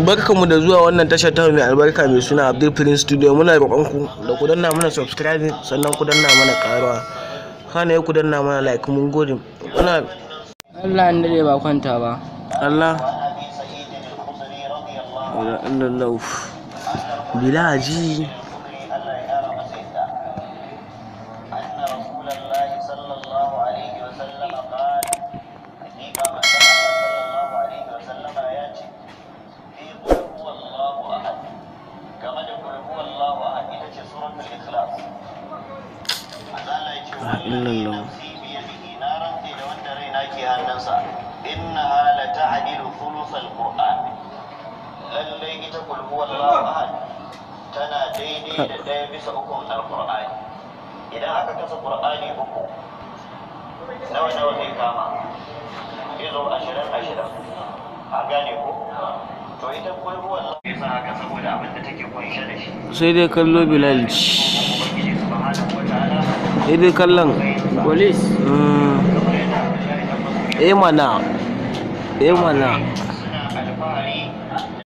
Barkanmu da zuwa wannan tashar ta mai albarka mai suna Abdul Prince Studio. Muna roƙon ku da ku danna mana subscribing, sannan ku danna mana ƙarawa. Kana ku danna mana like. Mun gode. Muna Allah an dade ba kwanta ba. Allah. Wala illallah. Bilaji. Illallah. Innaha la ta'dilu thuluth al-Qur'an. Lallai ita kul huwallahu ahad tana daidai da ɗaya bisa ukun Alqur'ani. Idan aka kasa Qur'ani uku, nawa nawa zai kama? Izo 20 20, an gane ko? To ita kul huwallahu yasa haka saboda abin da take kunshe da shi. Sai dai kallo, Bilal. Ubangiji subhanahu wa ta'ala. Sai dai kallon. Police. Eh mana. Eh mana.